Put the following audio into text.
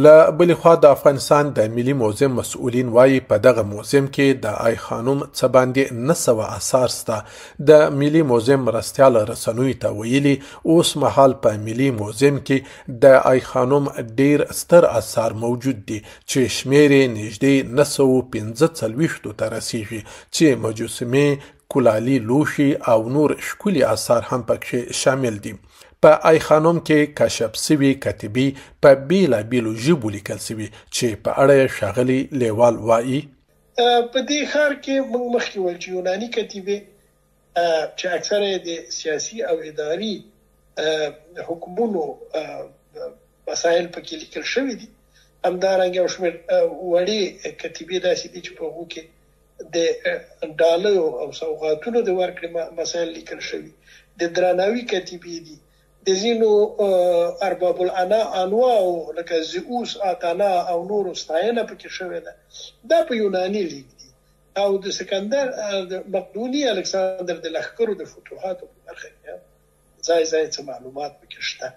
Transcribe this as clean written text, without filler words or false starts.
له بلې خوا د افغانستان د ملي موزیم مسؤلین وايي، په دغه موزیم کې د آی خانم څه باندې 900 اثار شته. د ملي موزیم مرستیال رسنیو ته ویلي، اوس مهال په ملي موزیم کې د آی خانم ډېر ستر اثار موجود دي چې شمېر یې نږدې 945 ته رسېږي چې مجسمې، کلالي لوښي او نور ښکلي اثار هم پکښې شامل دي. په آی خانم کې کشف شوي کتیبې په بېلابېلو ژبو لیکل شوي چې په اړه یې ښاغلی لېوال وايي. په دې ښار کې موږ مخکې وویل چې یوناني کتیبې چې اکثره یې د سیاسي او اداري حکمونو مسایل پکې لیکل شوي دي، همدارنګه یو شمېر وړې کتیبې داسې دي چې په هغو کې د ډالیو او سوغاتونو د ورکړې مسایل لیکل شوي، د درناوي کتیبې دي، د ځینو ارباب الانا انواعو لکه زئوس، آتانا او نورو ستاینه پکې شوې ده، دا په یوناني لیک دي او د سکندر د مقدوني الکساندر د لښکرو د فتوحاتو په برخه کې هم ځای ځای څه معلومات پکې شته.